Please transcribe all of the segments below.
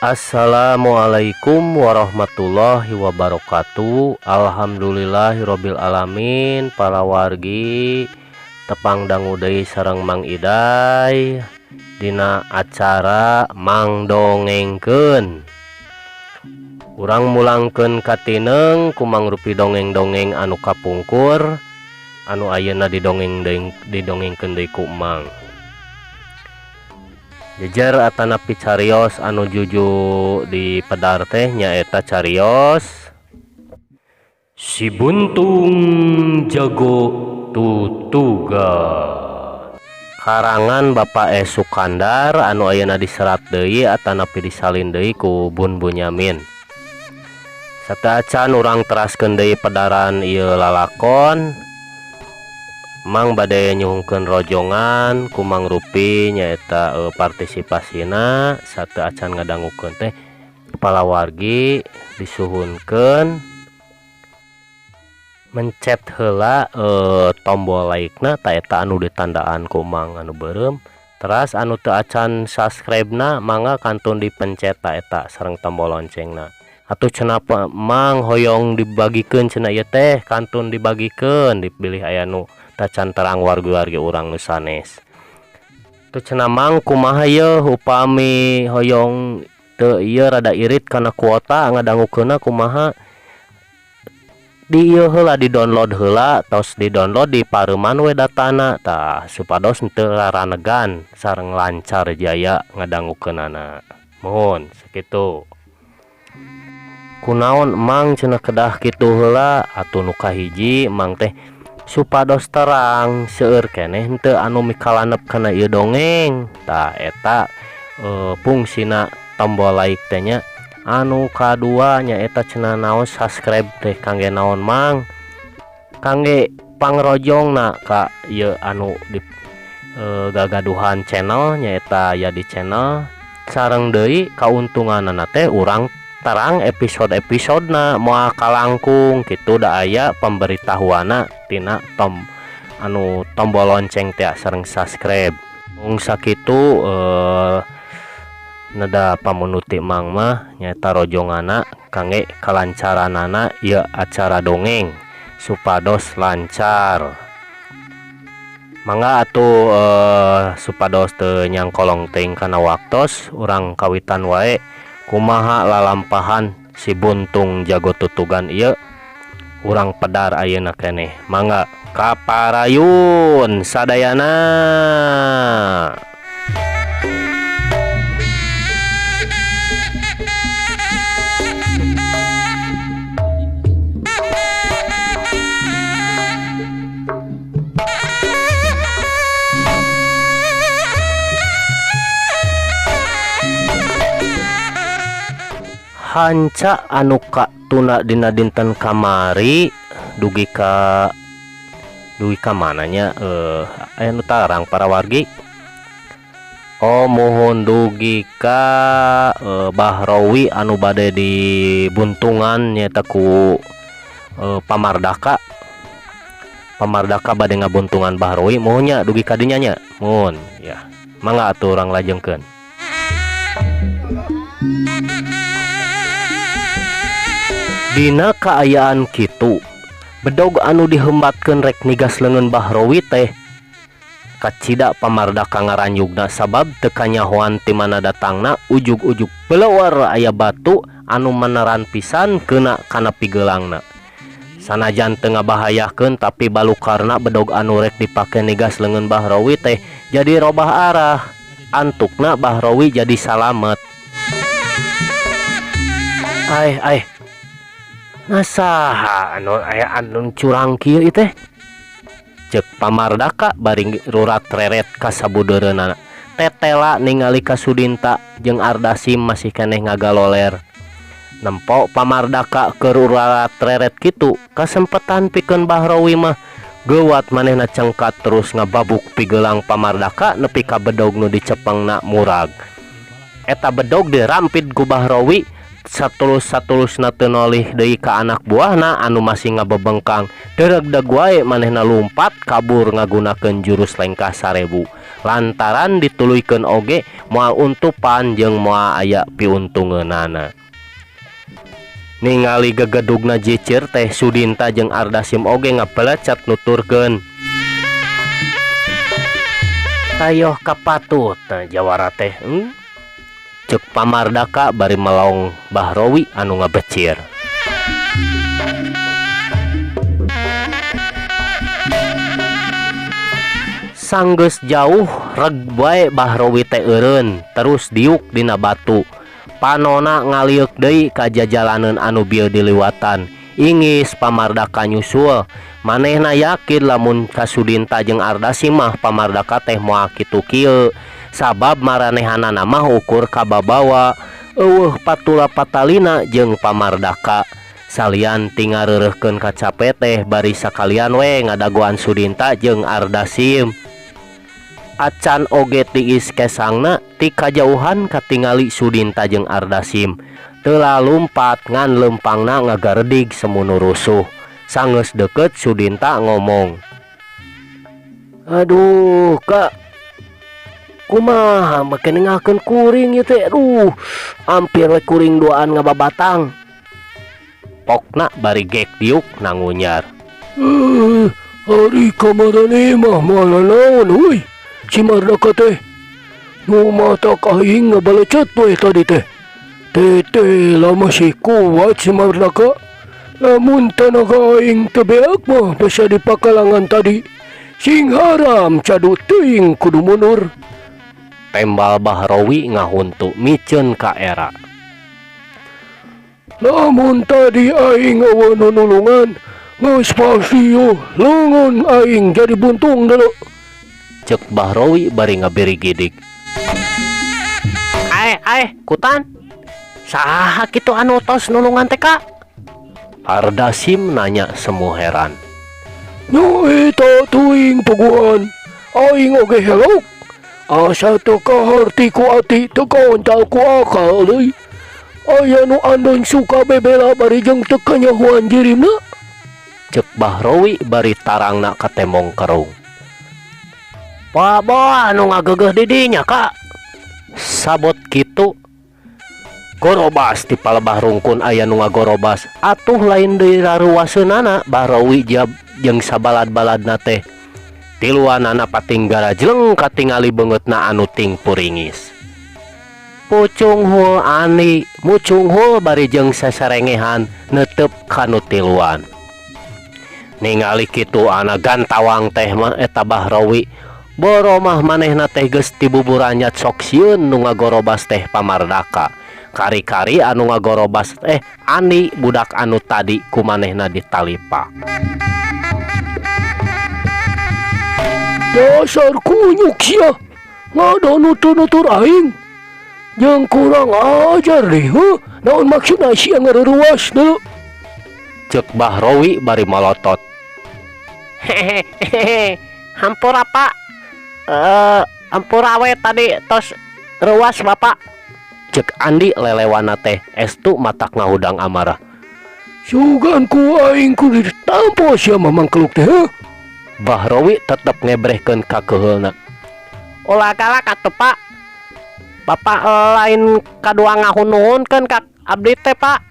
Assalamualaikum warahmatullahi wabarakatuh. Alhamdulillahirabbil alamin. Para wargi tepang dangu deui sareng Mang Iday dina acara Mang Dongengkeun. Urang mulangkeun katineng ku mangrupi dongeng-dongeng anu kapungkur anu ayeuna didongeng deui, didongengkeun deui ku Mang. Jejer atanapi carios anu juju di pedar teh nyaeta carios Si Buntung Jago Tutugan karangan Bapak E Sukandar anu ayeuna diserat deui atanapi disalin deui ku Bun Bunyamin. Sateuacan urang teraskeun deui pedaran ieu lalakon, Mang bade nyuhunkeun rojongan ku Mang Rupi nyaeta partisipasina sateuacan ngadangukeun teh kepala wargi disuhunkeun mencet heula tombol like-na ta eta anu ditandaan ku Mang anu beureum. Teras anu teu acan subscribe-na mangga kantun dipencet ta eta sareng tombol loncengna. Atuh cenah Mang hoyong dibagikeun cenah ieu teh kantun dibagikeun dipilih aya nu tacan terang wargi-wargi urang nu sanes. Tuh cenah Mang kumaha yeuh upami hoyong teu ieu rada irit kana kuota ngadangukeunna kumaha, di ieu heula di download heula, tos di download di pareuman we datana tah supados teu raranegan sareng lancar jaya ngadangukeunana. Muhun sakitu. Kunaon Mang cenah kedah kitu heula? Atuh nu kahiji Mang teh supados terang seueur keneh henteu anu mikalanep kana ieu dongeng. Tah eta fungsina tombol like teh nya. Anu kadua nyaeta cenah naon subscribe teh kangge naon Mang? Kangge pangrojongna ka ieu anu di gagaduhan channel nyaeta ya di channel sareng deui kauntunganana teh urang terang episode-episodena moal kalangkung kitu da aya pemberitahuanna tina anu tombol lonceng teh sareng subscribe. Mung sakitu neda pamunuti Mang mah nyaeta rojongana kangge kalancaranana ieu acara dongeng supados lancar. Mangga atuh supados teu nyangkolong teuing kana waktos urang kawitan wae kumaha lalampahan Si Buntung Jago Tutugan ieu urang pedar ayeuna keneh. Mangga kaparayun sadayana. Hanca anu katunda dina dinten kamari dugi ka mananya aya nu tarang para wargi. Oh muhun dugi ka Bahrawi anu bade dibuntungan nyaeta ku Pamardaka. Pamardaka bade ngabuntungan Bahrawi muhun nya dugi ka dinya nya. Muhun ya. Mangga atuh urang lajengkeun. Dina kaayaan kitu bedog anu dihembatkeun rek nigas leungeun Bahrawi teh kacida Pamardaka ngaranjugna sabab teu kanyahoan ti mana datangna ujug-ujug pelewar aya batu anu meneran pisan keuna kana pigeulangna. Sanajan teu ngabahayakeun tapi balukarna bedog anu rek dipake nigas leungeun Bahrawi teh jadi robah arah, antukna Bahrawi jadi salamet. Ai ai nasaha anu aya anu curang kieu ieu teh? Ceuk Pamardaka bari rurat reret ka sabudeureunana. Tetela ningali ka Sudinta jeung Ardasim masih keneh ngagaloler. Nempo Pamardaka keur rurat reret kitu kasempetan pikeun Bahrawi mah geuwat manehna cengkat terus ngababuk pigelang Pamardaka nepi ka bedog nu dicepengna murag. Eta bedog dirampit ku Bahrawi Satulus-satulusna teu nolih deui ka anak buahna anu masih ngabebengkang, deregdeg wae manehna lumpat kabur ngagunakeun jurus lengkah sarebu. Lantaran dituluykeun oge moal untupan jeung moal aya piuntungeunana. Ningali gegedugna jicir teh Sudinta jeung Ardasim oge ngabelecet nuturkeun. Tayoh kapatutna jawara teh Cek Pamardaka bari melong Bahrowi anu ngabecir. Sanggeus jauh reg bae Bahrowi teh eureun terus diuk dina batu. Panona ngaliuk deui ka jajalaneun anu bieu diliwatan. Ingis Pamardaka nyusul. Manehna yakin lamun ka Sudinta jeung Ardasim mah Pamardaka teh moal kitu kieu. Sabab maranehanana mah ukur kababawa. Eueuh patula patalina jeung Pamardaka. Salian ti ngareureuhkeun kacape teh bari sakalian we ngadagoan Sudinta jeung Ardasim. Acan oge tiis kesangna ti kajauhan katingali Sudinta jeung Ardasim. Teu lalumpat ngan leumpangna ngagaredig semunu rusuh. Sanggeus deukeut Sudinta ngomong. Aduh, Kak. Kumaha make ningalkeun kuring ieu teh? Aduh, ampir we kuring duaan ngababatang. Pokna bari gek diuk nangunyar. Ari kamarane mah moal nanaon euy. Si Mardaka teh nu mata aing ngabalecet we tadi teh. Teteh lama si kuat si Mardaka. Lamun tanaga aing teu beak mah basa di pakalangan tadi. Sing haram cadu teuing kudu mundur. Tembal Bahrowi ngahuntu miceun ka era. Lamun tadi aing eueuh nu nulungan, geus pasti yo leungeun aing jadi buntung deuleu. Cek Bahrowi bari ngabiri gidig. Aeh, aeh, kutan. Saha kitu anu tos nulungan teh ka? Ardasim nanya semu heran. Nu eta teuing puguhan, aing oge helok. Asa teu kaharti ku ati teu kaontal ku akal deui. Aya nu andon suka bebela bari jeung teu kanyahoan jirimna. Cek Bahrowi bari tarangna ka temong kerung. Bawa anu ngagegeh di dinya kak. Sabot kitu gorobas di palebah rungkun aya nu ngagorobas. Atuh lain deui raruwaseunana Bahrowi jab jeung sabalad-baladna teh. Tiluanana patinggara jeleng katingali beungeutna anu ting puringis. Pucung hul ani, mucung hul bari jeung sasarengehan neuteup ka nu tiluan. Ningali kitu ana gantawang teh mah eta Bahrowi. Boromah manehna teh geus tibuburanyat sok sieun nu ngagorobas teh Pamardaka. Kari-kari anu ngagorobas teh ani budak anu tadi ku manehna ditalipa. Dasar kunyuk sia, ngadanutur-nutur aing. Jeung kurang ajar deh, heuh. Naon maksudna sia ngareruas deuleu? Ceuk Bahrowi bari molotot. Hehehe, hampura Pak. Hampura we tadi tos ruas Bapak. Ceuk Andi lelewana teh estu matak ngahudang amarah. Sugan ku aing kudu ditampo sia mah mangkeluk teh, heuh. Bahrowi tetep ngebrehkeun ka keuheulna. Ulah galak atuh Pak. Bapak lain kadua ngahunuhunkeun ka abdi teh Pak.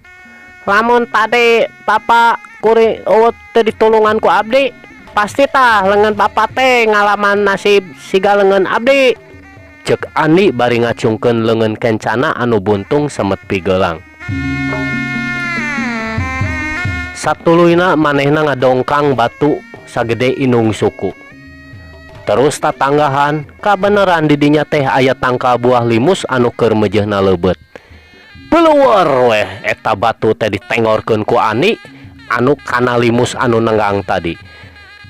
Lamun tadi Bapak kuri eueuh teu ditulungan ku abdi, pasti tah leungeun Bapak teh ngalaman nasib siga leungeun abdi. Ceuk Andi bari ngacungkeun leungeun kencana anu buntung semet pigelang. Satuluyna manehna ngadongkang batu sagede inung suku. Terus tatanggahan kabeneran di dinya teh aya tangkal buah limus anu keur meujeuhna leubeut. Peluar weh eta batu teh ditengorkeun ku Andi anu kana limus anu nenggang tadi.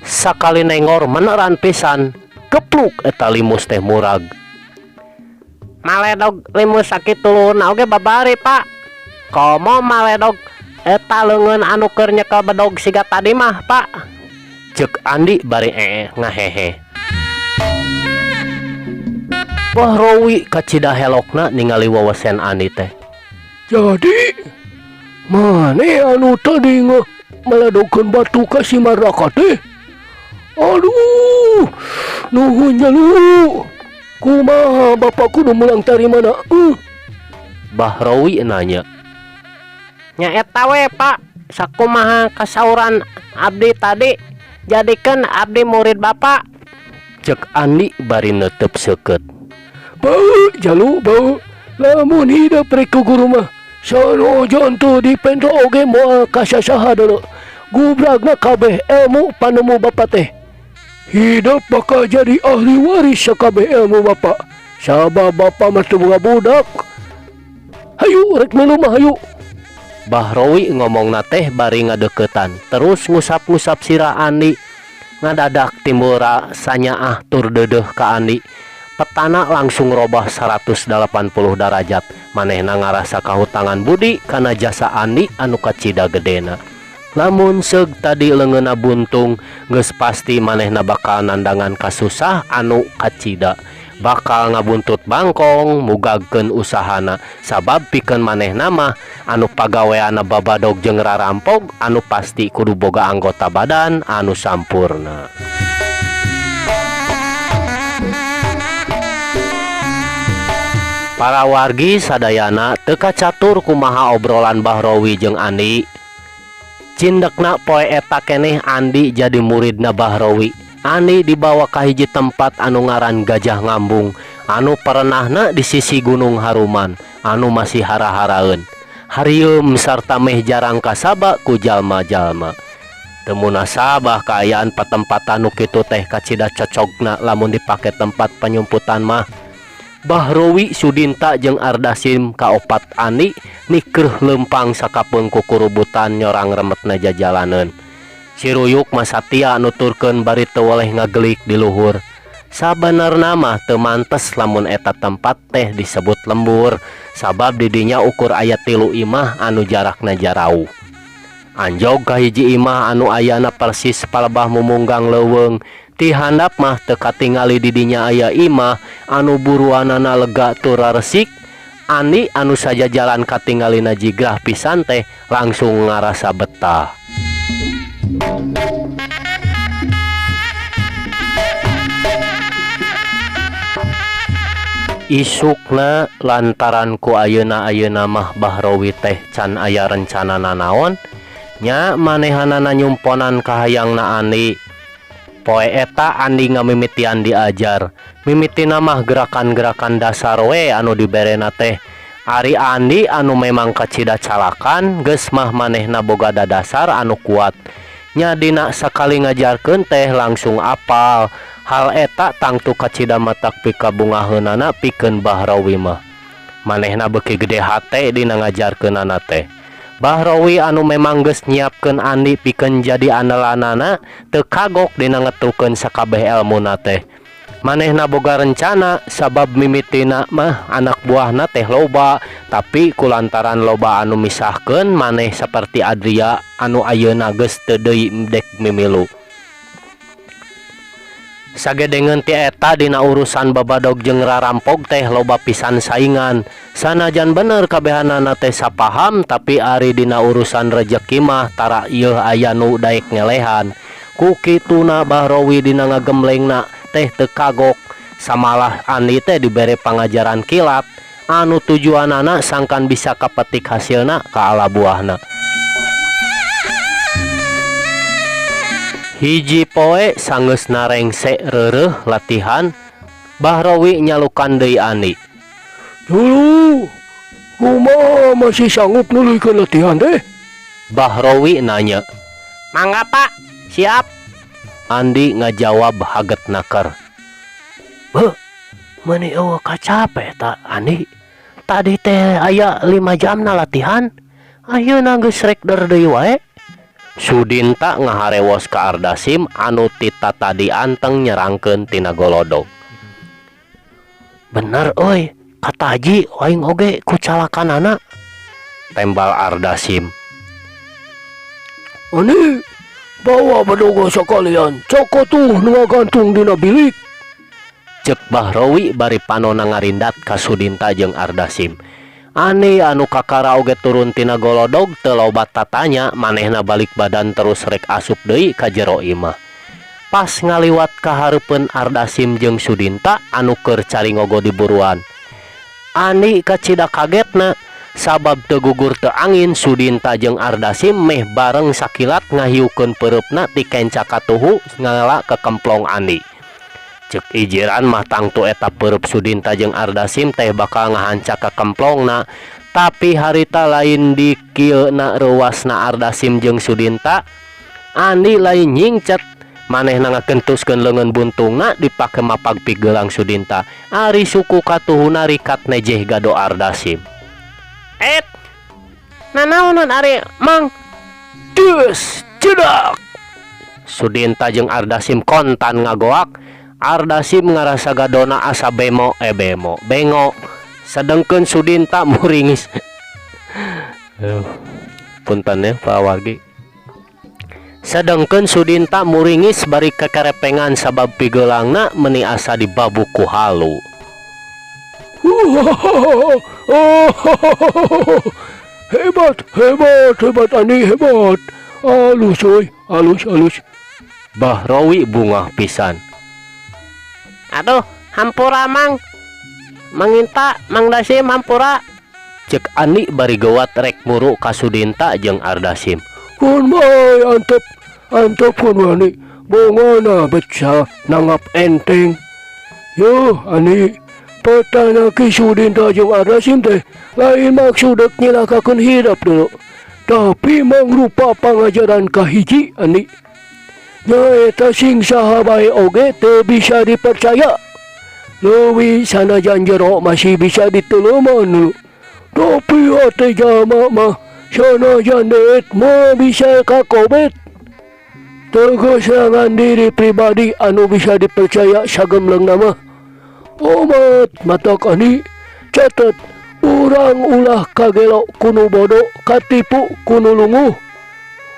Sakali nengor meneran pisan, gepluk eta limus teh murag. Maledog limus sakitu luhurna oge babari Pak. Komo maledog eta leungeun anu keur nyekel bedog siga tadi mah Pak. Ceuk Andi bari ngahehe. Bahrowi kacida helokna ningali wawesen Andi teh. Jadi maneh anu tadi ngaladokeun batu ka si Mardaka teh? Aduh, nuhun jalu. Kumaha bapak kudu mulang tarimana? Bahrawi nanya. Nya eta we Pak, sakumaha kasauran abdi tadi, jadikeun abdi murid bapak. Cek Andi bari netep seukeut. Bau jalu bau. Lamun hidup rek ku guru mah sanajan teu dipento oge moal kasasaha deuleu. Gubragna kabeh ilmu panemu bapa teh. Hidup bakal jadi ahli waris sakabeh ilmu bapa. Sabab bapa mah teu boga budak. Hayu rek milu mah hayu. Bahrowi ngomongna teh bari ngadeukeutan terus ngusap-ngusap sirah Andi. Ngadadak timbul rasa nyaah tur deudeuh ka Andi. Petana langsung robah 180 darajat. Manehna ngarasa kahutangan budi kana jasa Andi anu kacida gedena. Lamun seug tadi leungeunna buntung, geus pasti manehna bakal nandangan kasusah anu kacida. Bakal ngabuntut bangkong mugagkeun usahana sabab pikeun manehna mah anu pagaweanna babadog jeung rarampog anu pasti kudu boga anggota badan anu sampurna. Para wargi sadayana teu kacatur kumaha obrolan Bahrowi jeung Andi. Cindekna poe eta keneh Andi jadi muridna Bahrowi. Andi dibawa ka hiji tempat anu ngaran Gajah Ngambung, anu perenahna di sisi Gunung Haruman, anu masih hara-haraeun. Harieum sarta meh jarang kasaba ku jalma-jalma. Teu munasabah kaayaan patempatan nu kitu teh kacida cocogna lamun dipake tempat panyumputan mah. Bahrowi Sudinta jeung Ardasim kaopat Andi nikreuh leumpang sakapeung kukurubutan nyorang remetna jajalaneun. Si Ruyuk mah satia nuturkeun bari teu weleh ngagelik di luhur. Sabenerna mah teu mantes lamun eta tempat teh disebut lembur, sabab di dinya ukur aya 3 imah anu jarakna jarauh. Anjog ka hiji imah anu ayana persis palebah mumunggang leuweung. Ti handap mah teu katingali di dinya aya imah anu buruanana lega tur raresik. Andi anu sajajalan katingalina jigrah pisan teh langsung ngarasa betah. Isukna lantaran ku ayeuna-ayeuna mah Bahrowi teh can aya rencana nanaon, nya manehanana nyumponan kahayangna Andi. Poe eta Andi ngamimitian diajar. Mimitina mah gerakan-gerakan dasar we anu diberena teh. Ari Andi anu memang kacida calakan geus mah manehna boga dadasar anu kuat. Nya dina sakali ngajarkeun teh langsung apal. Hal eta tangtu kacida matak pikabungaheunana pikeun Bahrowi mah. Manehna beuki gede hate dina ngajarkeunana teh. Bahrowi anu memang geus nyiapkeun Andi pikeun jadi andalanana teu kagok dina ngetukeun sakabeh elmuna teh. Manehna boga rencana sabab mimitina mah anak buahna teh loba, tapi kulantaran loba anu misahkeun maneh saperti Adria anu ayeuna geus teu deui dek mimilu. Sagedengeun ti eta dina urusan babadog jeung rarampog teh loba pisan saingan. Sanajan bener kabehanana teh sapaham, tapi ari dina urusan rejeki mah tara ieu aya nu daek ngelehan. Ku kituna Bahrowi dina ngagemlengna teh teu kagok. Samalah Andi teh dibere pangajaran kilat anu tujuanana sangkan bisa kapetik hasilna ka ala buahna. Hiji poe sanggeus narengse reureuh latihan, Bahrowi nyalukan deui Andi. Dulu, kumaha masih sanggup nuluykeun latihan teh? Bahrowi nanya. Mangga Pak, siap. Andi ngajawab haget naker. Beuh, meuni eueuh kacape ta Andi. Tadi teh aya 5 jamna latihan, ayeuna geus rek der deui wae. Sudinta ngaharewos ka Ardasim anu tita tadi anteng nyerangkeun tina golodog. Bener euy, kataji aing oge ku calakanana. Tembal Ardasim. Ani, bawa bedogo sekalian, cokot tuh nu ngagantung dina bilik. Cek Bahrowi bari panona ngarindat ka Sudinta jeung Ardasim. Ani anu kakara oge turun tina golodog teu loba tatanya manehna balik badan terus rek asup deui ka jero imah. Pas ngaliwat ka hareupeun Ardasim jeung Sudinta anu keur caringogo di buruan. Ani kacida kagetna sabab teu gugur teu angin Sudinta jeung Ardasim meh bareng sakilat ngahiukeun peureupna ti kenca katuhu ngala kekemplong Ani. Cek ijiran mah tangtu eta peureub Sudinta jeung Ardasim teh bakal ngahancak kekemplongna, tapi harita lain di kieuna reuasna Ardasim jeung Sudinta. Ani lain nyingcet manehna ngakentuskeun leungeun buntungna dipake mapag pigelang Sudinta. Ari suku katuhuna rikat nejeh gado Ardasim. Et nanaonan ari Mang? Deus cedak. Sudinta jeung Ardasim kontan ngagoak. Ardasim ngarasa gadona asa bemo bemo bengo. Sedengkeun Sudinta muringis. Punten ya Pak Wargi. Sedengkeun Sudinta muringis bari kekerepengan sabab pigeulangna meuni asa dibabuk ku halu. Hebat, hebat, hebat Ani, hebat. Alus euy, alus, alus. Bahrowi bungah pisan. Aduh, hampura Mang. Manginta, Mang Dasim hampura. Cek Ani bari geuwat rek muru ka Sudinta jeung Ardasim. Kun bae antep, antep kun Ani. Bongona beca nanggap enteng. Yo Ani, petana ki Sudinta jeung Ardasim teh lain maksud dek nyilakakeun hidep dulu. Tapi mangrupa pangajaran kahiji Ani. Nyaeta sing saha bae oge teu bisa dipercaya. Leuwih sanajan jero masih bisa diteleman dulu. Tapi hate jalma mah sanajan deet mah bisa kakobet. Tegas serangan diri pribadi anu bisa dipercaya sagemlengna mah. Omat matak Ani catet urang ulah kagelo kunu bodo katipu kunu lunguh.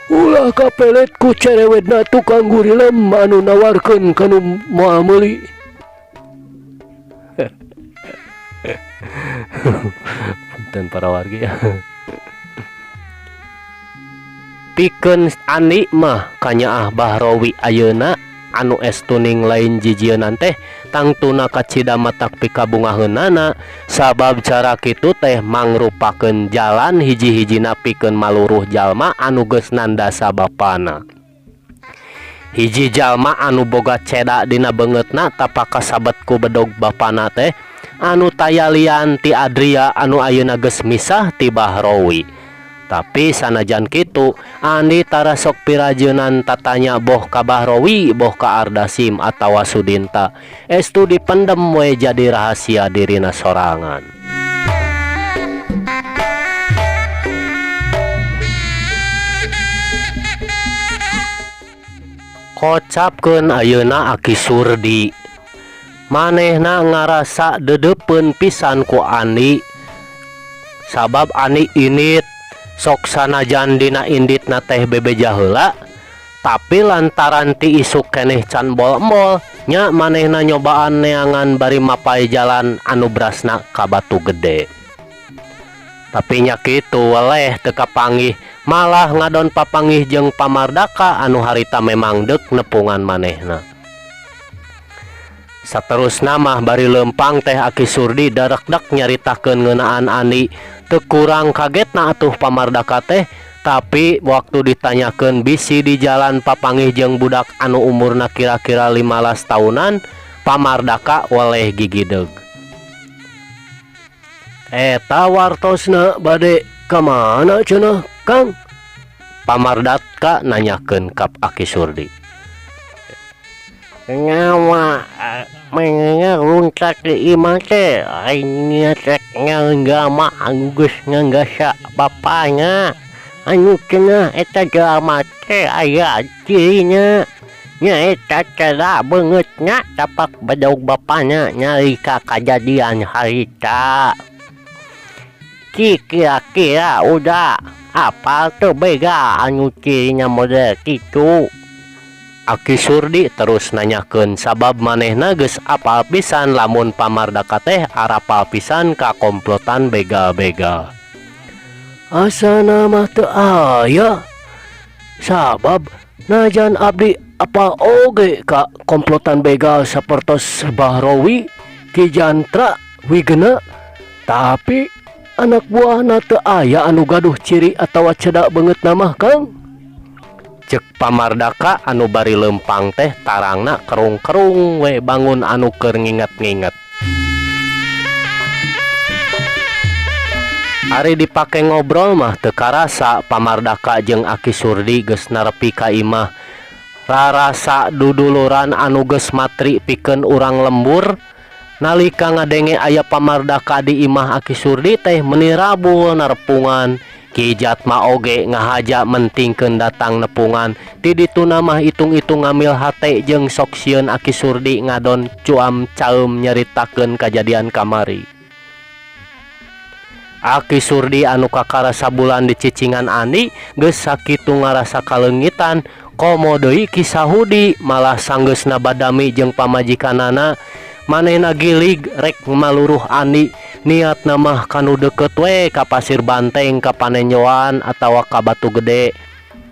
Ulah kapelet ku cerewetna tukang gurilem anu nawarkeun kanu moal meuli. Punten para wargi. Pikeun Ani mah kanyaah Bahrowi ayeuna anu estuning lain jijieunan teh tangtuna kacida matak pikabungaheunana sabab cara kitu teh mangrupakeun jalan hiji-hijina pikeun maluruh jalma anu geus nandasa bapana. Hiji jalma anu boga ceda dina beungeutna tapaka sabet ku bedog bapana teh anu taya lian ti Adria anu ayeuna geus misah ti Bahrowi. Tapi sanajan kitu Andi tara sok pirajeunan tatanya boh ka Bahrowi boh ka Ardasim atawa Sudinta. Estu dipendem we jadi rahasia dirina sorangan. Kocapkeun ayeuna Aki Surdi. Manehna ngarasa dedeupeun pisan ku Andi. Sabab Andi indit sok sanajan dina inditna teh bebeja heula, tapi lantaran ti isuk keneh can bol-embol nya manehna nyobaan neangan bari mapai jalan anu brasna ka Batu Gede. Tapi nya kitu weleh teu kapanggih, malah ngadon papanggih jeung Pamardaka anu harita memang deuk nepungan manehna. Saterusna mah bari leumpang teh Aki Surdi darekdek nyaritakeun ngeunaan Andi. Teu kurang kagetna atuh Pamardaka teh, tapi waktu ditanyakeun bisi di jalan papanggih jeung budak anu umurna kira-kira 15 tahunan, Pamardaka weleh gigideg. Eta wartosna bade ka mana cenah, Kang? Pamardaka nanyakeun ka Aki Surdi. Nyawa mengenga luncat di imah teh, aing rek nganggama anu geus nganggasa bapana. Anu cenah eta jalma teh aya cirinya. Nya eta cara beungeutna tapak bedog bapana nyalika kajadian harita. Ci kira-kira udah apal teu bega anu cirinya model kitu. Aki Surdi terus nanyakeun sabab manehna geus apal pisan lamun Pamardaka teh arapal pisan ka komplotan begal-begal. Asana mah teu aya. Sabab najan abdi apal oge ka komplotan begal sapertos Bahrowi, Ki Jantra, Wigena, tapi anak buahna teu aya anu gaduh ciri atawa cedak beungeutna mah Kang. Cek Pamardaka anu bari lempang teh tarangna kerung-kerung we bangun anu keur nginget-nginget. Ari dipake ngobrol mah teu karasa Pamardaka jeung Aki Surdi geus nerepi ka imah. Rarasa duduluran anu geus matri pikeun urang lembur nalika ngadenge aya Pamardaka di imah Aki Surdi teh meuni rabul narepungan. Ki Jatma oge ngahaja mentingkeun datang nepungan. Ti dituna mah itung-itung ngamil hate jeung sok sieun Aki Surdi ngadon cuam caeum nyaritakeun kajadian kamari. Aki Surdi anu kakara sabulan dicicingan Andi geus sakitu ngarasa kaleungitan komo deui Ki Sahudi malah sanggeusna badami jeung pamajikanana. Manehna gilig rek maluruh Andi niatna mah kanu deukeut we ka Pasir Banteng ka Panenjoan atawa ka Batu Gede.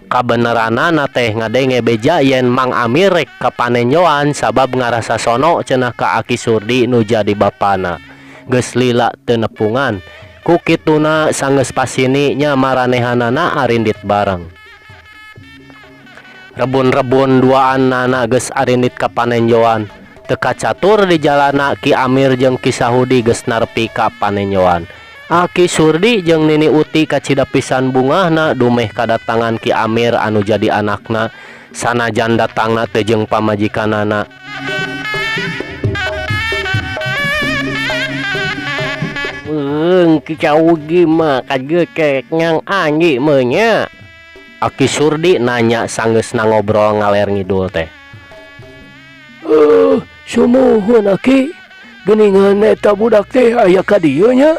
Kabeneranana teh ngadenge beja yen Mang Amir rek ka Panenjoan sabab ngarasa sono cenah ka Aki Surdi nu jadi bapana. Geus lila teu nepungan. Ku kituna sanggeus pasini nya maranehanana arindit bareng. Rebun-rebun duaan nana geus arindit ka Panenjoan. Teu kacatur di jalana Ki Amir jeung Ki Sahudi geus narepi ka Panenjoan. Aki Surdi jeung Nini Uti kacida pisan bungahna dumeh kadatangan Ki Amir anu jadi anakna sanajan datangna teu jeung pamajikanana. Ki Caugi mah kageukek nyang Andi meunya. Aki Surdi nanya sanggeusna ngobrol ngaler ngidul teh. Sumuhun Aki, geuningan eta budak teh aya ka dieu nya.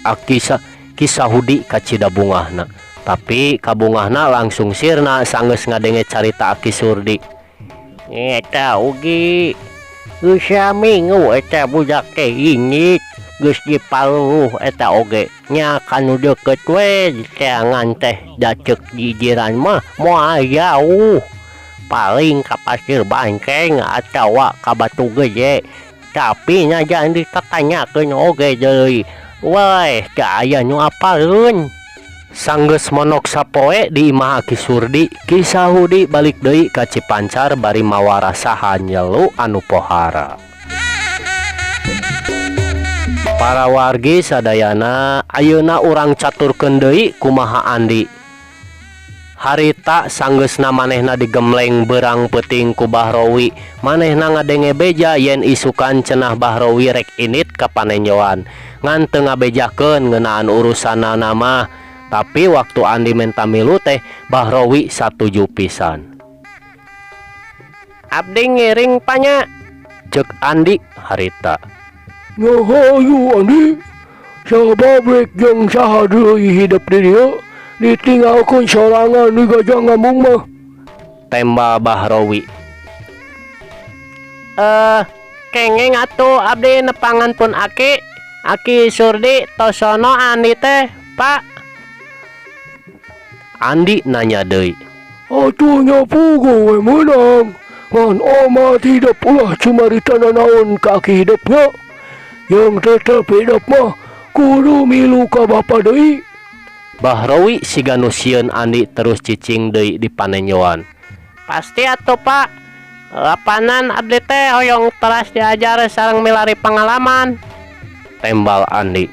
Aki Ki Sahudi kacida bungahna. Tapi kabungahna langsung sirna sanggeus ngadenge carita Aki Surdi. Eta ugi geus saminggu eta budak teh indit geus dipaluruh eta oge nya kanu deukeut we diteangan teh da ceuk jijiran mah moal jauh. Paling ka Pasir Banteng atawa ka Batu Gede. Tapi najan ditatanyakeun oge deui. Weh, teu aya nu apaleun. Sanggeus monok sapoe di imah Aki Surdi, Ki Sahudi balik deui ka Cipancar bari mawa rasahan nyelu anu pohara. Para wargi sadayana ayeuna urang caturkeun deui kumaha Andi. Harita sanggeusna manehna digemleng beurang peuting ku Bahrowi. Manehna ngadenge beja yen isukan cenah Bahrowi rek indit ka Panenjoan. Ngan teu ngabejakeun ngeunaan urusanana mah. Tapi waktu Andi menta milu teh Bahrowi satuju pisan. Abdi ngiring panya ceuk Andi harita. Ngahayu Andi, sabab rek jeung saha deui hidep di dieu ditinggalkeun sorangan di gajah ngambung mah. Tembal Bahrowi. Kenging atuh abdi nepangan pun Aki. Aki Surdi tosono Andi teh, Pak. Andi nanya deui. Atuh nya puguh we meunang. Ngan omat hidep ulah cumarita nanaon ka aki hidepnya. Yang tetep hidep mah kudu milu ka bapa deui. Bahrowi siga nu sieun Andi terus cicing deui di Panenjoan. Pasti atuh Pak. Lapanan abdi teh hoyong teras diajar sareng milari pengalaman. Tembal Andi.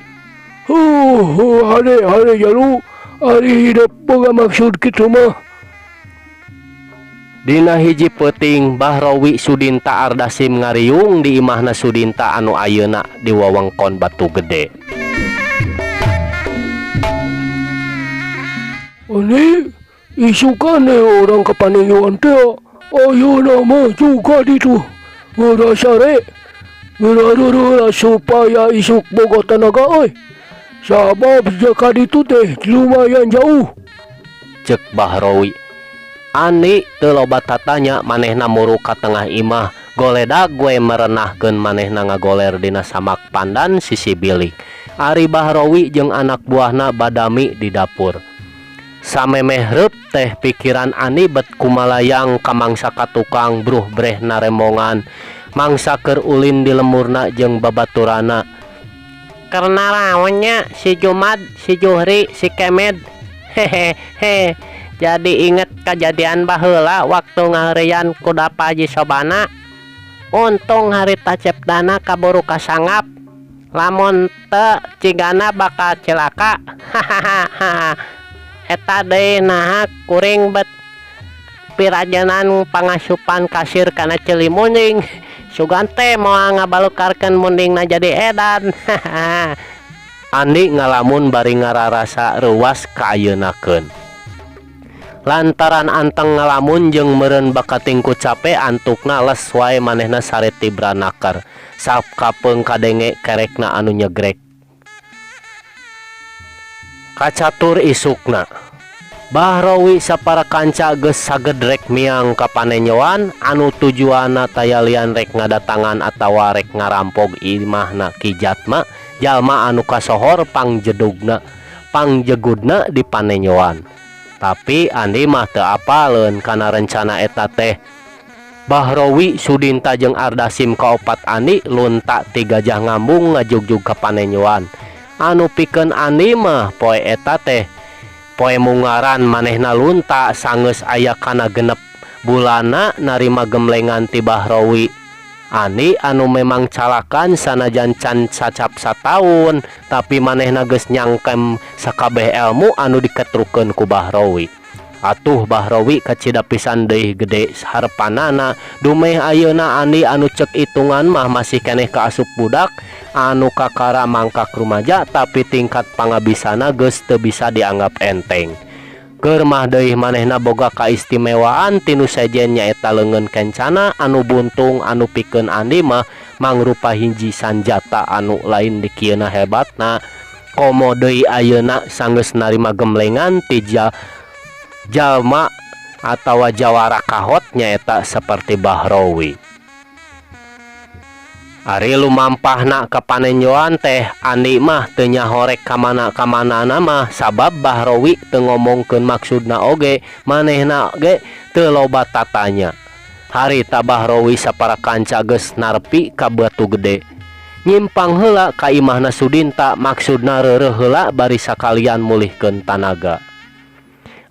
Huh, hade hade jalu. Ari hidep boga maksud kitu mah. Dina hiji peuting Bahrowi Sudinta Ardasim ngariung di imahna Sudinta anu ayeuna di wewengkon Batu Gede. Ani isukan orang ka Panenjoan teh ayeuna mah juga ditu. Geura sare. Geura supaya isuk boga tanaga euy. Sabab ka ditu teh lumayan jauh. Ceuk Bahrowi. Andi teu loba tatanya manehna muru ka tengah imah goledag we merenahkeun manehna ngagoler dina samak pandan sisi bilik. Ari Bahrowi jeung anak buahna badami di dapur. Samemeh reup teh pikiran Andi bet kumalayang ka mangsa ka tukang bruh breh narembongan mangsa keur ulin di lemurna jeung babaturana. Keur naraon nya si Jumad, si Juhri, si Kemed. Hehehe jadi inget kajadian baheula waktu ngaheureuyan kuda Pak Haji Sobana. Untung harita Cep Dana kaburu kasanggap. Lamun teu cigana bakal cilaka. Hahaha. Eta deui naha kuring bet pirajenan pangasupan kasir kana ceuli munding. Sugan teh moal ngabalukarkeun mundingna jadi edan. Hahaha. Andi ngalamun bari ngararasa reuwas kaayeunakeun. Lantaran anteng ngalamun jeung meureun bakating ku cape antukna les wae manehna sare tibra naker. Sakapeung kadenge kerekna anu nyegrek. Kacatur isukna. Bahrowi sapara kanca geus sagedrek miang ka panenjoan anu tujuanna taya lian rek ngadatangan atawa rek ngarampog imahna Ki Jatma jalma anu kasohor pangjedugna pangjegudna di panenjoan. Tapi Andi mah teu apaleun kana rencana eta teh. Bahrowi Sudinta jeung Ardasim kaopat Andi lunta ti Gajah Ngambung ngajugjug ka panenjoan. Anu pikeun Andi mah poe eta teh poe mungaran manehna lunta sanggeus aya kana genep bulanna narima gemlengan ti Bahrowi. Andi anu memang calakan sanajan can sacap sataun tapi manehna geus nyangkem sakabeh elmu anu diketrukeun ku Bahrowi. Atuh Bahrowi kacida pisan deui gede harepanana dumeh ayeuna Andi anu cek itungan mah masih keneh kaasup budak anu kakara mangkak rumaja tapi tingkat pangabisana geus teu bisa dianggap enteng. Keur mah deui manehna boga kaistimewaan tinu sejen nyaeta leungeun kencana anu buntung anu pikeun Andi mah mangrupa hiji sanjata anu lain dikieuna hebatna. Komo deui ayeuna sanggeus narima gemlengan ti jalma atawa jawara kahot nyaeta seperti Bahrowi. Ari lumampahna ka panenjoan teh Andi mah teu nyaho rek ka mana-kamanana mah sabab Bahrowi teu ngomongkeun maksudna oge manehna ge teu loba tatanya. Harita Bahrowi sapara kanca geus narpi ka Batu Gede. Nyimpang heula ka imahna Sudinta maksudna reureuh heula bari sakalian mulihkeun tanaga.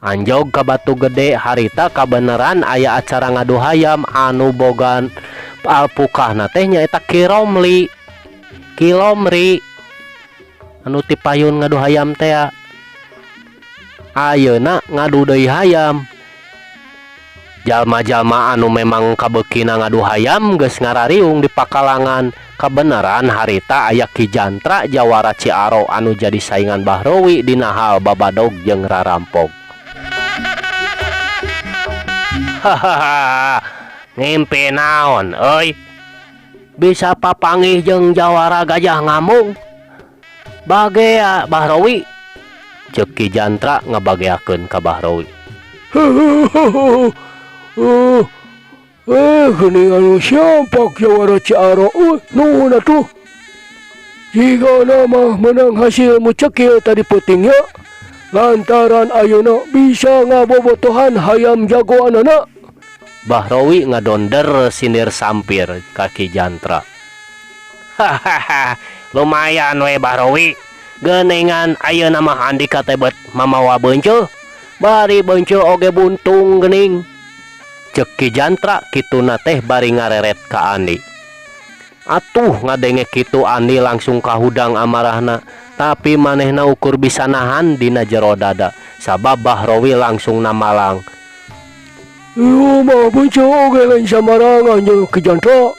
Anjog ka Batu Gede harita kabeneran aya acara ngadu hayam anu bogan alpukahna teh nyaeta Ki Romli. Ki Lomri anu ti payun ngadu hayam teh. Ayeuna ngadu deui hayam. Jalma-jalma anu memang kabeukina ngadu hayam geus ngarariung di pakalangan. Kabeneran harita aya Ki Jantra jawara Ciaro anu jadi saingan Bahrowi dina hal babadog jeung rarampog. Hahaha, ngimpi naon euy? Bisa papanggih jeung jawara Gajah Ngambung. Bagea Bahrowi. Ceuk Ki Jantra ngabageakeun ka Bahrowi. Geuning anu siampak jawara Ciaro nuhun atuh. Jigana mah meunang hasil mu cekil tadi peuting nya. Lantaran ayeuna bisa ngabobotohan hayam jagoanana. Bahrowi ngadonder sindir sampir ka Ki Jantra. Hahaha, lumayan we Bahrowi. Geuningan ayeuna mah Andika teh bet mamawa beunceuh. Bari beunceuh oge buntung geuning. Ceuk Ki Jantra kituna teh bari ngareret ka Andi. Atuh ngadenge kitu Andi langsung kahudang amarahna. Tapi manehna ukur bisa nahan dina jero dada. Sabab Bahrowi langsung namalang. Ieu mah beunceuh oge lain samarangan jeung Ki Jantra.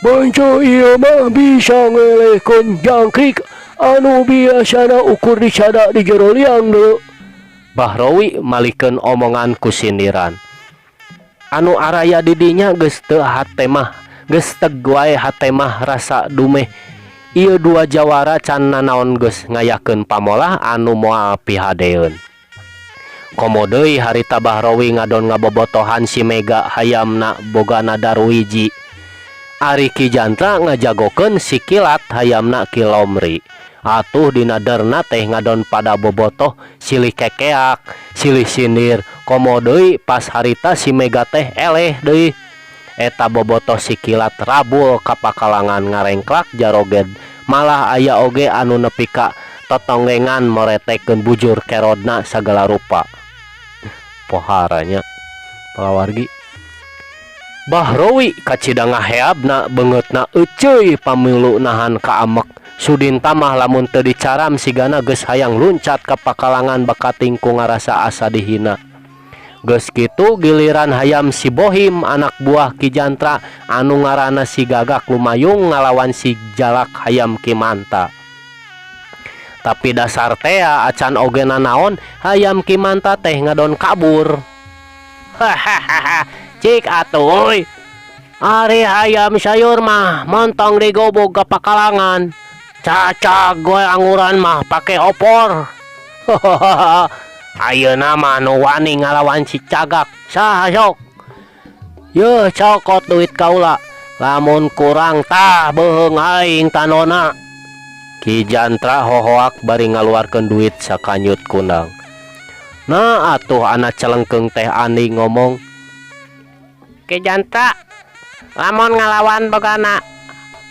Beunceuh ieu mah bisa ngelehkeun jangkrik anu biasana ukur dicada di jero liang deui. Bahrowi malikeun omongan ku sindiran. Anu araya di dinya geus teu hate mah, geus teg wae hate mah rasa dumeh. Ieu dua jawara can nanaon geus ngayakeun pamolah anu moal pihadeeun. Komo deui harita Bahrowi ngadon ngabobotohan si Mega hayamna bogana Darwiji. Ari Ki Jantra ngajagokeun si Kilat hayamna Ki Lomri. Atuh dina derna teh ngadon pada bobotoh silih kekeak, silih sindir. Komo deui pas harita si Mega teh eleh deui. Eta bobotoh si Kilat rabul ka pakalangan ngarengklak jaroged. Malah aya oge anu nepi ka totonggengan moretekeun bujur kerodna sagala rupa. Pohara nya palawargi. Bahrowi kacida ngaheabna beungeutna euceuy pamilu nahan kaamek. Sudin tamah lamun teu dicaram sigana geus hayang luncat ka pakalangan bakating ku ngarasa asa dihina. Geus kitu giliran hayam si Bohim anak buah Ki Jantra anu ngaranna si Gagak lumayung ngalawan si Jalak hayam Ki Manta. Tapi dasar tea acan oge nanaon hayam Ki Manta teh ngadon kabur. Hahaha cik atuh euy. Ari hayam sayur mah montong digobog ka pakalangan. Cacag we anguran mah pake opor. Hahaha ayeuna mah nu wani ngalawan si Cagak saha sok. Yeuh cokot duit kaula lamun kurang tah beuheung aing tanona. Ki Jantra hohoak bari ngaluarkeun duit sakanyut kundang. Nah atuh anak celengkeung teh Andi ngomong. Ki Jantra lamun ngalawan bogana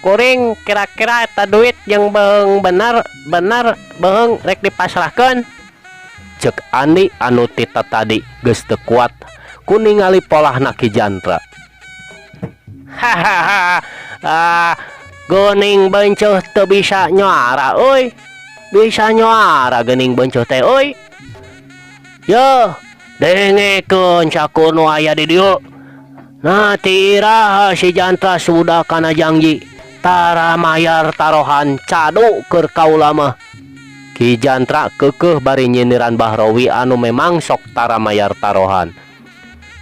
kuring kira-kira eta duit jeung beuheung bener bener beuheung rek dipasrahkeun. Cek Andi anu tita tadi geus teu kuat ku ningali polahna Ki Jantra. Hahaha ah geuning beunceut teu bisa nyuara euy. Bisa nyuara geuning beunceut teh euy. Yeuh dengekeun cakur nu aya di dieu. Nah ti iraha si Jantra sudah kana janji tara mayar tarohan cadu keur kaula mah. Ki Jantra keukeuh bari nyindiran Bahrowi anu memang sok tara mayar tarohan.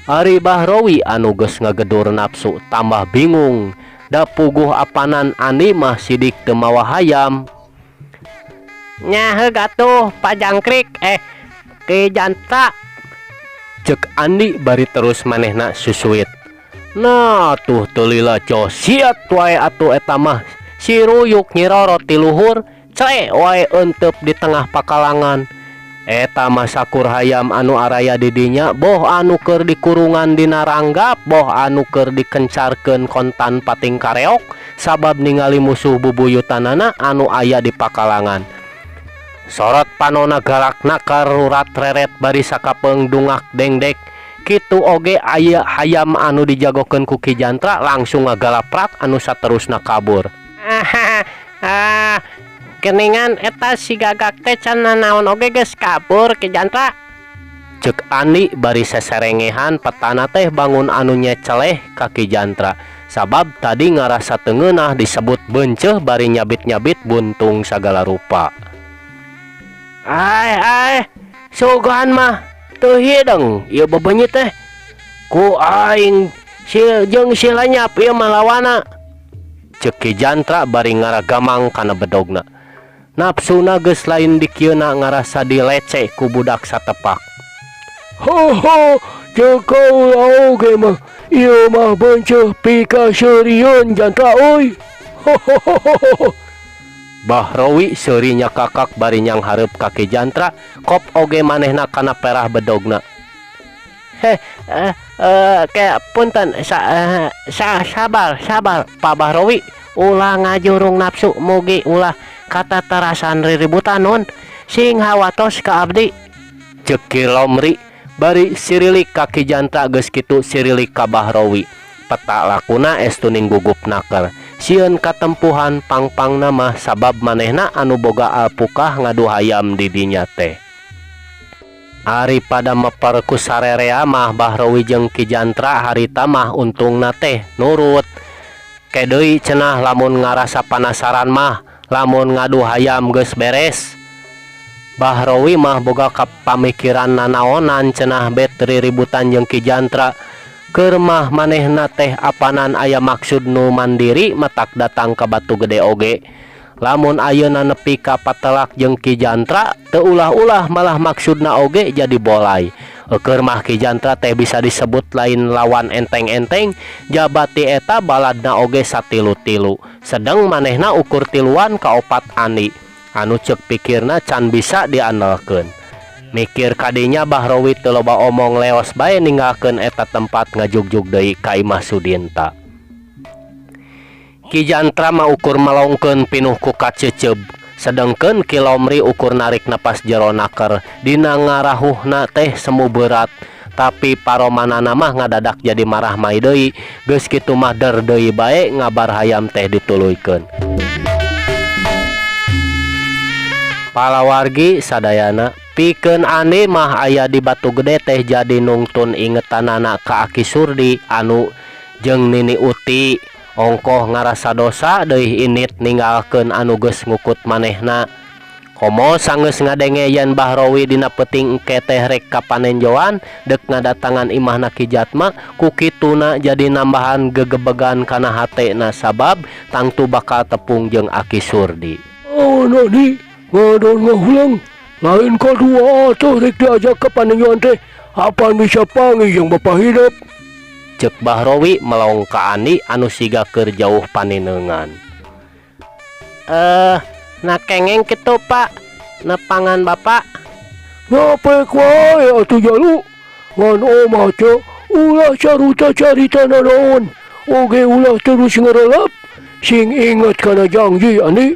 Ari Bahrowi anu geus ngagedur nafsu tambah bingung da puguh apanan Andi mah sidik teu mawa hayam. Nya heug atuh Pak Jangkrik Ki Jantra. Cek Andi bari terus manehna susuit. Nah tuh teu lila cosiat wae atuh eta mah si ruyuk nyirorot ti luhur cre wae eunteup di tengah pakalangan. Eta mah sakur hayam anu araya di dinya boh anu keur dikurungan dina ranggap boh anu keur dikencarkeun kontan pating kareok sabab ningali musuh bubuyutanana anu aya di pakalangan. Sorot panona galak nakar rurat reret bari sakapeung dungak dengdek. Kitu oge aya hayam anu dijagokeun ku Ki Jantra langsung ngagalaprak anu saterusna kabur. Ah, geningan eta si Gagak teh can nanaon oge geus kabur Ki Jantra. Cek Andi bari seserengehan petana teh bangun anu nyeceleh ka Ki Jantra. Sabab tadi ngarasa teu ngeunah disebut beunceuh bari nyabit-nyabit buntung sagala rupa. Ai ai sugan mah teu hideng ieu bebenyit teh. Ku aing sil jeung si lenyap ieu mah lawana. Cek Ki Jantra bari ngaragamang kana bedogna. Nafsuna geus lain dikieuna ngarasa dilece ku budak satepak. Haha ceuk kaula oge mah ieu mah beunceuh pikaseurieun Jantra euy. Hahaha. Bahrowi seuri nyakakak bari nyanghareup ka Ki Jantra kop oge manehna kana perah bedogna. Heh kayak punten sa sabar sabar Pak Bahrowi ulah ngajurung nafsu mugi ulah kata terasan riributan nun sing hawatos ka abdi. Ceuk Ki Lomri bari sirilik ka Ki Jantra geus kitu sirilik ka Bahrowi. Peta lakuna estu ning gugup naker. Sieun katempuhan pangpangna mah sabab manehna anu boga alpukah ngadu hayam di dinya teh. Ari pada meper ku sarerea mah Bahrowi jeung Ki Jantra harita mah untungna teh nurut. Ke deui cenah lamun ngarasa panasaran mah lamun ngadu hayam geus beres. Bahrowi mah boga kapamikiran nanaonan cenah bet riributan jeung Ki Jantra. Keur mah manehna teh apanan aya maksud nu mandiri matak datang ka Batu Gede oge. Lamun ayeuna nepi ka patelak jeung Ki Jantra teu ulah-ulah malah maksudna oge jadi bolay. Eukeur mah Ki Jantra teh bisa disebut lain lawan enteng-enteng jaba ti eta baladna oge satilu-tilu. Sedeng manehna ukur tiluan ka opat Andi anu ceuk pikirna can bisa diandelkeun. Mikir kadinya Bahrowi teu loba omong leos bae ninggalkeun eta tempat ngajugjug deui ka imah Sudinta. Ki Jantra mah ukur melongkeun pinuh ku kaceceub, sedengkeun Ki Lomri ukur narik napas jero naker dina ngarahuhna teh semu berat. Tapi paromanana mah ngadadak jadi marah mai deui, geus kitu mah der deui bae ngabar hayam teh dituluykeun. Palawargi sadayana pikeun Andi mah aya di Batu Gede teh jadi nungtun ingetanana ka Aki Surdi anu jeung Nini Uti ongkoh ngarasa dosa deui init ninggalkeun anu geus ngukut manehna. Komo sanggeus ngadenge yen Bahrowi dina peuting engke teh rek ka panenjoan deuk ngadatangan imahna Ki Jatma ku kituna jadi nambahan gegebegan kana hatena sabab tangtu bakal tepung jeung Aki Surdi. Oh nadi ngadon ngahulang lain kadua atuh rek diajak ka panenjoan teh apan bisa panggih jeung bapa hidup. Ceuk Bahrowi melong ka Andi anu siga keur jauh paninengan. Nah kengeng kitu Pak, nepangan Bapak. Ngapek wae atuh jalu. Ngan omah teh ulah caruta carita nanaon, oge ulah terus ngarelap. Sing inget kana janji Andi.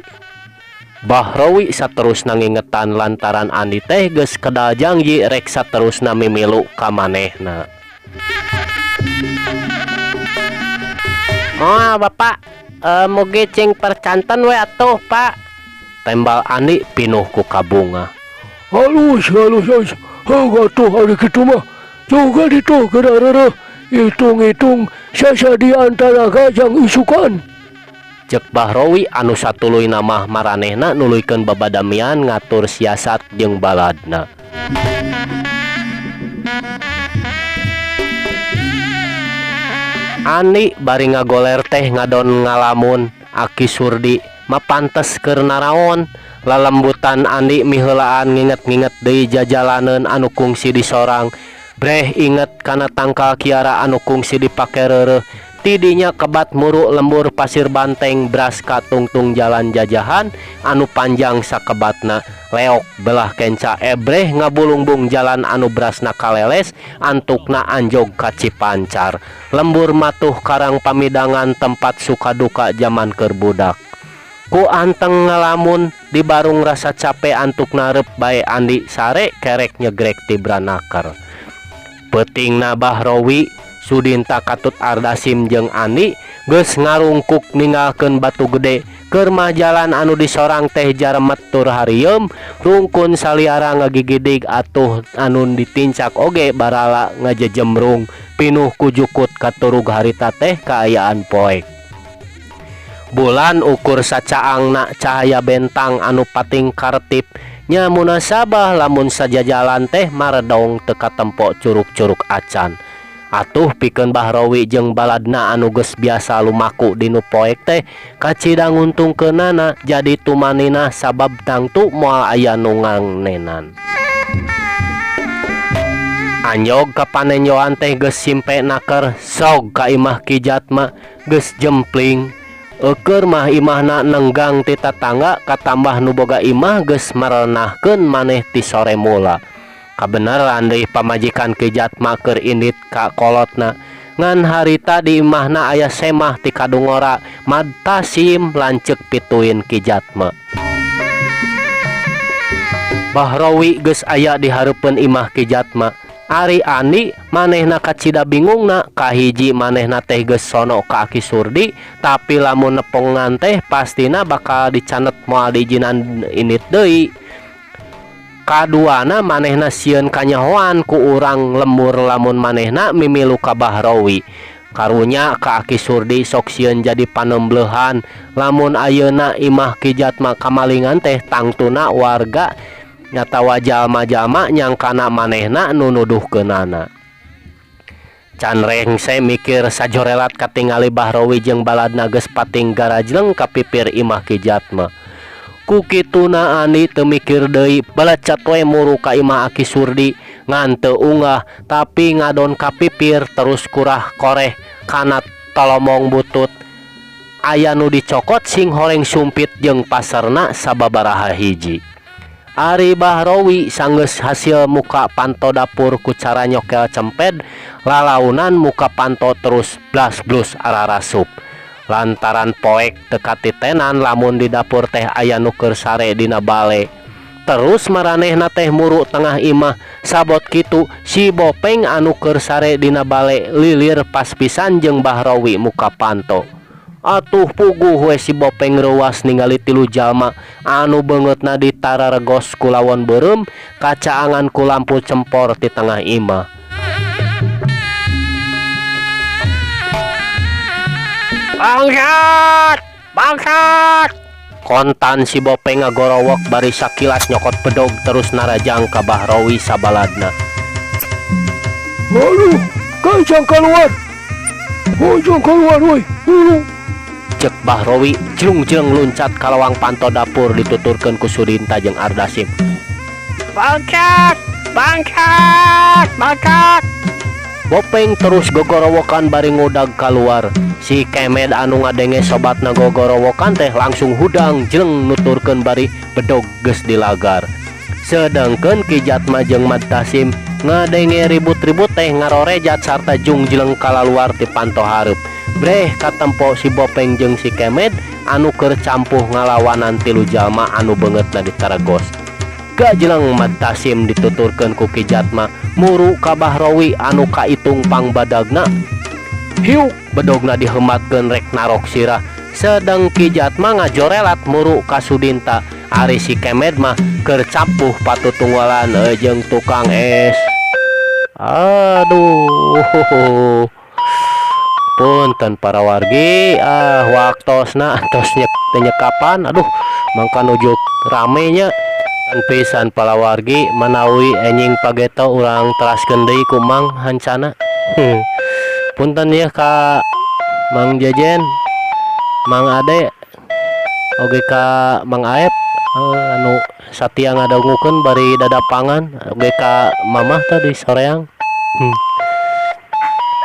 Bahrowi saterusna ngingetan lantaran Andi teh geus kedal janji rek saterusna mimilu ka manehna. Moal Bapak, mugi cing percanten we atuh Pak. Tembal Andi pinuh ku kabunga. Halus halus halus. Heuh atuh ari kitu mah. Juga ditu geura reureuh. Hitung-hitung sasadi antara gajang isukan. Ceuk Bahrowi anu satuluyna mah maranehna nuluykeun babadamian ngatur siasat jeung baladna. Andi bari ngagoler teh ngadon ngalamun Aki Surdi mah pantes keur naraon. Lalembutan Andi miheulaan nginget-nginget deui jajalaneun anu kungsi disorang. Breh inget kana tangkal kiara anu kungsi dipake reureuh. Tidinya kebat muru lembur pasir banteng bras katungtung jalan jajahan anu panjang sakebatna leok belah kenca ebreh ngabulungbung jalan anu brasna kaleles antukna anjog ka Cipancar lembur matuh karang pamidangan tempat suka duka jaman keur budak. Ku anteng ngalamun di barung rasa capek antukna reup bae Andi sare kerek nyegrek tibra naker. Peutingna Bahrowi Sudinta katut Ardasim jeung Andi geus ngarungkuk ninggalkeun Batu Gede keur mah jalan anu disorang teh jaremet tur harieum rungkun saliara ngagigidig atuh anu ditincak oge barala ngajejemrung pinuh ku jukut katurug harita teh kaayaan poek. Bulan ukur sacaangna cahaya bentang anu pating kartip nya munasabah lamun sajajalan teh maredong teu katempo curug-curug acan. Atuh pikeun Bahrowi jeung baladna anu geus biasa lumaku dinu poek teh kacida nguntungkeunana jadi tumanina sabab tangtu moal aya nu ngangnenan. Anjog ka panenjoan teh geus simpe naker sog ka imah Ki Jatma geus jempling. Eukeur mah imahna nenggang ti tatangga katambah nu boga imah geus marenahkeun maneh ti sore mula. Kabeneran deui pamajikan Ki Jatma keur indit ka kolotna. Ngan harita di imahna aya semah ti kadungora madtasim lanceuk pituin Ki Jatma. Bahrowi geus aya di hareupeun imah Ki Jatma. Ari Andi manehna kacida bingungna kahiji manehna teh geus sono ka Aki Surdi tapi lamun nepongan teh pastina bakal dicanet moal diizinan indit deui. Kaduana manehna sieun kanyahoan ku urang lembur lamun manehna mimilu ka Bahrowi. Karunya ka Aki Surdi sok sieun jadi panemblehan lamun ayeuna imah Ki Jatma kamalingan teh tangtuna warga nyatawa jalma-jalma nyangkana manehna nu nuduhkeunana. Can rengse mikir sajorelat katingali Bahrowi jeung baladna geus pating garajleng ka pipir imah Ki Jatma. Ku kituna Andi teu mikir deui belecat we muru ka imah Aki Surdi ngan teu unggah tapi ngadon ka pipir terus kurah koreh kana tolomong butut. Aya nu dicokot sing horeng sumpit jeung paserna sababaraha hiji. Ari Bahrowi sanggeus hasil muka panto dapur ku cara nyokel cemped lalaunan muka panto terus blas blus ararasup. Lantaran poek teu katitenan lamun di dapur teh aya nu keur sare dina bale. Terus maranehna teh muru tengah imah sabot kitu si Bopeng anu keur sare dina bale lilir pas pisan jeung Bahrowi muka panto. Atuh puguh we si Bopeng reuwas ningali tilu jalma anu beungeutna ditararegos ku lawon beureum kacaangan ku lampu cempor ti tengah imah. Bangsat! Bangsat! Kontan si Bopeng ngagorowok bari sakilas nyokot bedog terus narajang ka Bahrowi sabaladna. Aduh, kajang keluar. Hojong keluar woi. Hulu. Cek Bahrowi jlung-jleng luncat ka lawang panto dapur dituturkeun ku Sudinta jeung Ardasim. Bangsat! Bangsat! Bangsat! Bopeng terus gogorowokan bari ngudag kaluar. Si Kemed anu ngadenge sobatna gogorowokan teh langsung hudang jleng nuturkeun bari bedog geus dilagar. Sedangkeun Ki Jatma jeung Mad Tasim ngadenge ribut-ribut teh ngarorejat sarta jungjleng kalaluar ti panto hareup. Breh katempo si Bopeng jeung si Kemed anu keur campuh ngalawanan tilu jalma anu beungeutna ditaregos. Gajleng Mad Tasim dituturkeun ku Ki Jatma muru ka Bahrowi anu kaitung pangbadagna. Hiuk bedogna dihematkeun rek narok sirah. Sedang Ki Jatma ngajorelat muru ka Sudinta. Ari si Kemed mah keur campuh patutunggalan jeung tukang es. Aduh. Punten para wargi, ah waktosna tos nyekapan. Aduh, mangka nuju rame nya. Pisan para wargi manawi enjing pageto urang teraskeun deui ku Mang Hancana. Punten ya ka Mang Jejen, Mang Ade, oge ka Mang Aep anu satia ngadangukeun bari dadapangan, oge ka Mamah tadi soreang.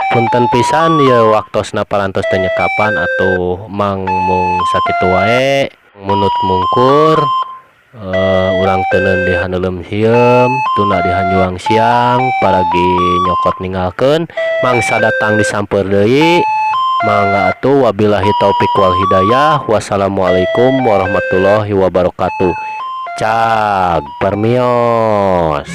Punten pisan ieu waktosna parantos teu nyekapan atuh Mang mung sakitu wae munut mungkur. Urang teuneun di haneuleum hieum tuna di hanjuang siang paragi nyokot ninggalkeun mangsa datang disamper deui mangga atuh wabillahi taufik wal hidayah wassalamualaikum warahmatullahi wabarakatuh. Cag permios.